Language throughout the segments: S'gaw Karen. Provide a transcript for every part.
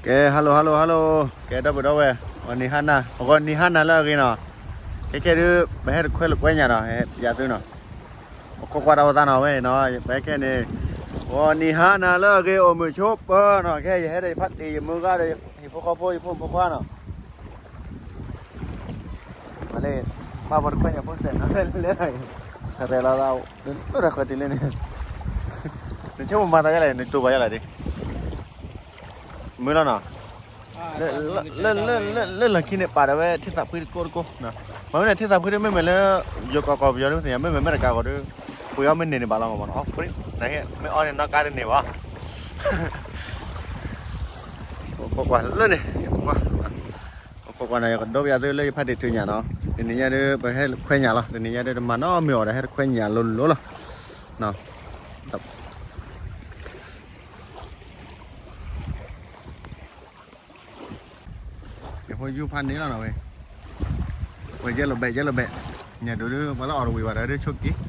ကဲ hello hello hello, ကဲ ဒီပုၢ်ဒီဝဲၢ်, ဂီၤနံၤဟါနၤ, ဂီၤနံၤဟါနၤလၢအဂ့ၤနီၤ, ခဲခဲဒုး ပဟဲတခွဲလၢခွဲညၣ်နီၤ, ဟဲပျးသုနီၤ, ပခိးကွၢ်တၢ်အိၣ်သးနီၤဝဲနီၤ, ပဟဲခဲန့ၣ်, ဂီၤနံၤဟါနၤလၢအဂ့ၤ အိၣ်မုာ်ဆိးပၢၤနီၤ, ခဲယဟဲဒီးယဖးတ့ၢ်ယမုၢ်ဂၤဒီး ယဖိဃီဖိ ယဖိမုၣ်ဖိခွါနီၤ မ့ၢ်လၢ ဘၣ်ပှၤတခွဲညၣ်ဖိစဲးနီၤ, လဲၤလီၤသး လၢတၢ်ဃၢၤတ့ၢ်လၢန့ၣ်, နဆိကမိၣ်မၤသးယါလဲၣ်, နတိၢ်ဘၣ်ယါလဲၣ်ဒ်, မုာ်လီၤနီၤ, လၢ လၢ လၢ လၢလီၢ်ခံန့ၣ် ပာ်ဒီးဝဲထံသးဖှံတကိးတကိး, မ့မ့ၢ်န့ၣ် ထံသးဖှံဒ်မ့မ့ၢ်လၢ ယိၤကီၢ်ကီၢ်ပယီၤဒ်သ့ၣ်ညါ မ့မ့ၢ်မဲာ်တကးဂီၤဒီး ပှ့ၤအီၣ်မ့ၢ်န့ၢ်န့ၣ်ဘၣ်လီၤမ့ၢ်နီၤ, free နဟ့ၣ် မ့ၢ်အီၣ်န့ၣ်နီၣ်ကါတန့ၢ်ဘၣ် ခိးကွၢ်လၢန့ၣ်, ခိးကွၢ်နီၤ ယကဒိပယၤသုလၢယဖးတ့ၢ်ထုးညၣ်နီၤ, တနံၤညါဒ်ပဟဲခွဲညၣ်လီၤ, တနံၤညါဒ်တမၤနီတမံၤအီၤဒီး ဟဲတခွဲညၣ်လိၤလိၤလီၤ, ယဖိယူဖးန့ၣ်လီၤနီၤဝဲ, ဝဲယဲၢ်လီၤဘဲး ယဲၢ်လီၤဘဲး, ညၣ်ဒိၣ်ဒ်ပှၤလၢအီၣ်တဝံၤဘၣ်ဒီးဒ်ဆိက့ၤ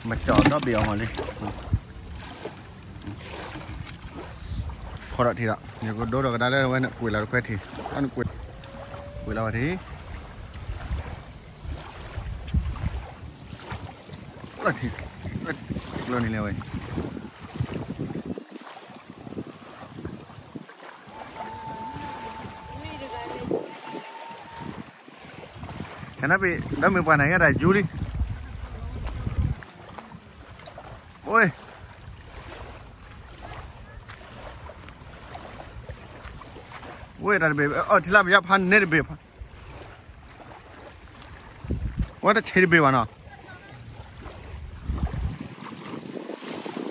မၤကၠီဒီဘ့ၣ်အီၤမးလံ, ခီဒီးထံဒီး ယကဒိဒီးကဒါလၢဝဲန့ၣ် ကွံာ်လီၤတခွဲထံး, ကွံာ်လီၤဝဲထံး, လီၤထံး, လီၤန့ၣ်လဲၣ်ဝဲ ကနပ့ၤ ဒီးမ့ၢ်ပှၤနၤယဲဒၣ်ယူလံ, အိၣ်, ဝဲတၢ်တဘ့ၣ် အီၣ်ထံလၢပယီၤဖးန့ၢ်တဘ့ၣ်, ဝဲတဆံးတဘ့ၣ်ဘၣ်နီၤ,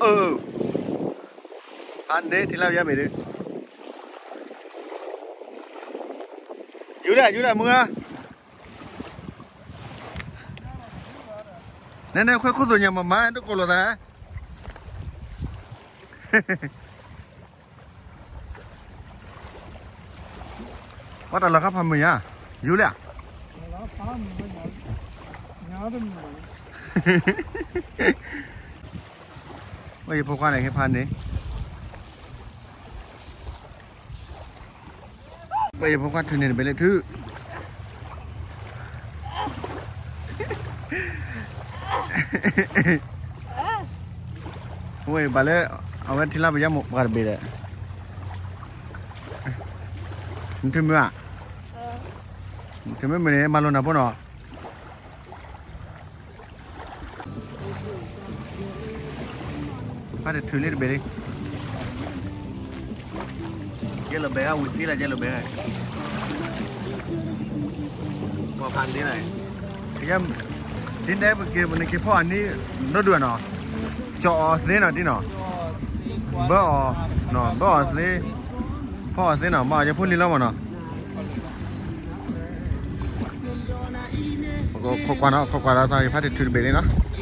အၢ, ဖးန့ၢ်ထံလၢပယီၤမ့ၢ်ဒ်, ယူဒၣ် ယူဒၣ်မုၢ်ဂၤ နဲနဲခွဲခိၣ်သိၣ်ညါမၤမၤတကိးလိာ်သး, ပှၤတၢ်လီၤခါဖးမုာ်ညါ, ယူၤလံဧါ, ဝဲယဖိခွါန့ၣ်ဟ့ၣ်ဖးန့ၣ် ပှၤယဖိခွါထုးန့ၢ်တဘ့ၣ်လၢထုး, ဝဲဘၣ်လၢ အဝဲထံလၢပယီၤမိၢ်ပှၢ်တဘ့ၣ်ဒီး, နထုးမုာ်ဧါ, နထုးမုာ်မ့ၢ်န့ၣ် မၤလိနၤဖိနီၤ ဖးတထုးလံတဘ့ၣ်လံ, ယဲၢ်လီၤဘဲဧါ ဝံၤသံလၢယဲၢ်လီၤဘဲ, ပှၤဖးန့ၢ်လီၤ, ကယဲၢ်, ဒ်န့ၣ်ပက့ၤ နက့ၤဖီၣ်အီၤန့ၣ် ဒိၣ်ဒိၣ်နီၤ, ကၠီအီၤသ့နီၤဒ်နီၤ, ဘၢအီၤ, ဘၢအီၤသ့, ဖီၣ်အီၤသ့နီၤ မ့ၢ်ယဖိလံၤလီၤမ့ၢ်နီၤ ခိးကွၢ်နီၤ ခိးကွၢ်ဒီးသး ယဖးတထုးတဘ့ၣ်န့ၣ်နီၤ.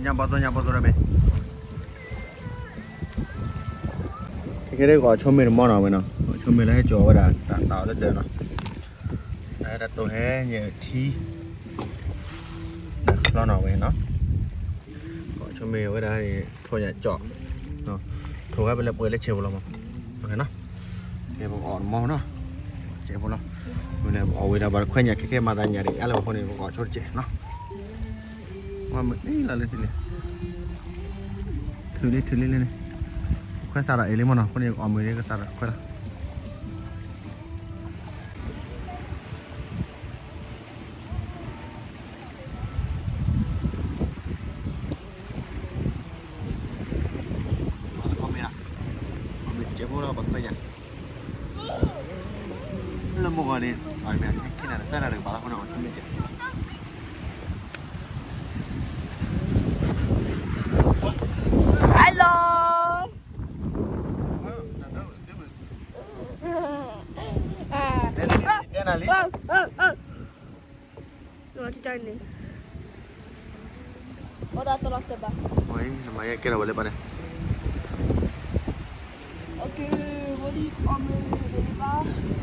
ညါဘီသိ ညါဘီသိတမ့ၢ် ခဲကဲဒ်ဂီၤဆိမ့ၢ်တမီၢ်နီၤဝဲနီၤ, ဂီၤဆိမ့ၢ်လၢဟဲကၠီၤဝဲဒၣ် တၢ်တၢ်အီၤလၢဒၢးနီၤ, တၢ်တိၤဟဲညၣ်ထံ တၢ်ချီနီၤဝဲနီၤ, ဂီၤဆိမ့ၢ်ဝဲဒၣ် ထိၣ်ညၣ်ကၠီၤ, ထိၣ်ဝဲပလဲၤပှဲၤလၢဆဲးဖိလီၤမး, ကဲပကအီၣ်တမီၢ်နီၤ, ဆဲးဖိလီၤ, မ့ၢ်လၢပအီၣ်ဝံၤဒီး ပှၤတခွဲညၣ်ခဲခဲမၤသးညၣ်ဒံး အါလၢပဖိန့ၣ် ပကအီၣ်ဆိတစဲးနီၤ. ဝဲမ့ၢ်အံၤလီၤလၢသ့ၣ်လံ, ထုးလံထုးလံလၢန့ၣ်, ခွဲးစးထီၣ်အံၤလံမ့ၢ်နီၤ, အဃိန့ၣ် အီၣ်မ့ၢ်လံကစးထီၣ်ခွဲးလီၤ. လၢမုၢ်ဂီၤန့ၣ် အီၣ်မ့ၢ်ခဲခဲနၤ သၢနၤတကပၤလီၤ အဃိန့ၣ် အီၣ်ဆိမ့ၢ်စဲး Hello. တဲနၤလံ, တဲနၤလံ, ဝဲဒၣ်တလီၤတဲာ်ဘၣ်, ဝဲနမၤယဲကဲထီၣ်ဝဲလၢပှၤန့ၣ်,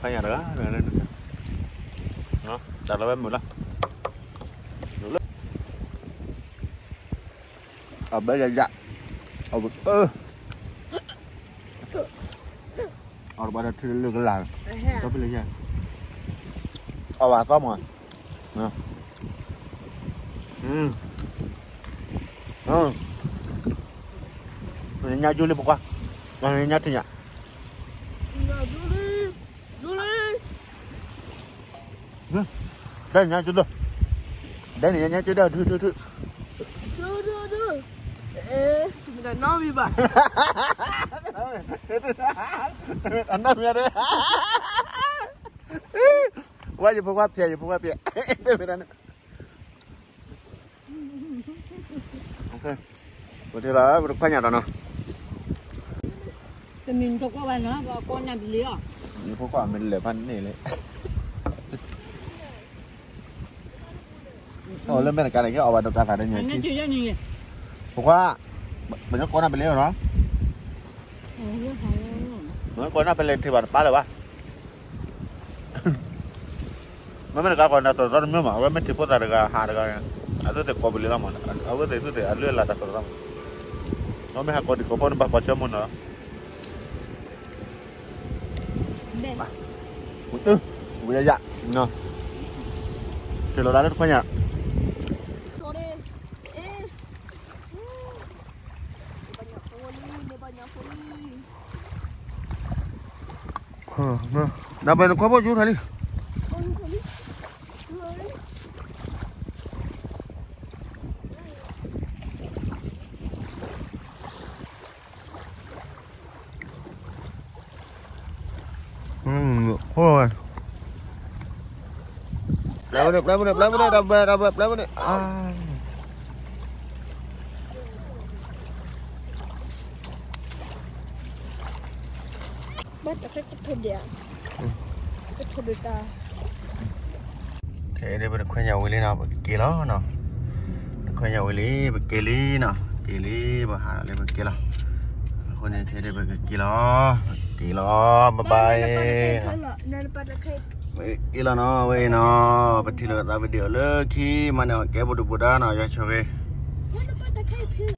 ဖးညၣ်တဂၤ, တၢ်လီၤဝဲမုာ်လီၤ, အဘဲယၤယၤ, အဝဲ, အီၣ်တဘၣ်ဒီးထံလၢကလာ်, ဒီဖဲလၢယၤ, အီၣ်ဘၣ်သီမး, ညါကၠူလံဖိခွါ, ညါထံညါ, ဒဲန့ၣ်ညါကၠူဒိၣ်, ဒဲန့ၣ်ညါကၠူဒိၣ်, ထုထုထု, နီၢ်မံၤဘၣ်, အနီၢ်မံၤဒဲ, ဝဲယဖိခွါဖျဲး ယဖိခွါဖျဲး, တမ့ၢ်တၢ်န့ၣ် ပထံၣ်လီၤ ပတခွါညၣ်တၢ်နီၤ, တမ့ၢ်တကွၢ်ဘၣ်နီၤ ပှၤကိးနၢ်ပလ့ၤလီၤ, ယဖိခွါမ့ၢ်လဲၤဖးန့ၣ်လံ, အိၣ်လၢမဲာ်တကးန့ၣ် ကဲအီၣ်ဘၣ်ဒိးကးသးတညါ, ဖိခွါ, ပညီကိးနၢ်ပလ့ၤလီၤနီၤ, ပညီကိးနၢ်ပလ့ၤထံၣ်ဘၣ်တပၢ်လၢၤဘၣ် မ့မ့ၢ်တကးကီးနၤတရီတမ့ၢ်မး အဝဲမ့ၢ်ထံၣ်ဖိသၣ်တဂၤဟးတဂၤ, အသုသ့ၣ်ကိးပလ့ၤလီၤမး အဝဲသ့ၣ်သုသ့ၣ်အလုၢ်အလၢ်တၢ်တရီတမး, အမ့ၢ်ဟးကိးဒံးကိးဖီန့ၣ်ဘၣ်ကိးဆၢမုၢ်နီၤ, ဝံၤယၤယၤ, ထံၣ်လိာ်သးလၢတခွါညၣ် နပနခွါဖိယူထီၣ်လံ, ပျဲဝဲဒၣ် ပျဲဝဲဒၣ် ပျဲဝဲဒၣ် ပျဲဝဲဒၣ် ပျဲဝဲဒၣ်, ဘၣ်တၢ်ခဲကထိၣ်ဒံး, ကထိၣ်ဒံးတၢ်, ခဲအံၤဒ်ပတခွါညၣ်ဝံၤလံနီၤ ပကက့ၤလီၤနီၤ, ပခွါညၣ်ဝံၤလံ ပက့ၤလံနီၤ, က့ၤလံ ပဟးလီၤလံ ပက့ၤလီၤ, အဃိန့ၣ်ခဲဒ်ပကက့ၤလီၤ, ပက့ၤလီၤ bye bye, ပက့ၤလီၤနီၤ ဝဲအံၤနီၤ, ပထံၣ်လိာ်သး video လၢခံ မၤန့ၢ်အီၣ်ကဲပဒုၣ်ပဒါနီၤ ယွၤဆိၣ်ဂ့ၤ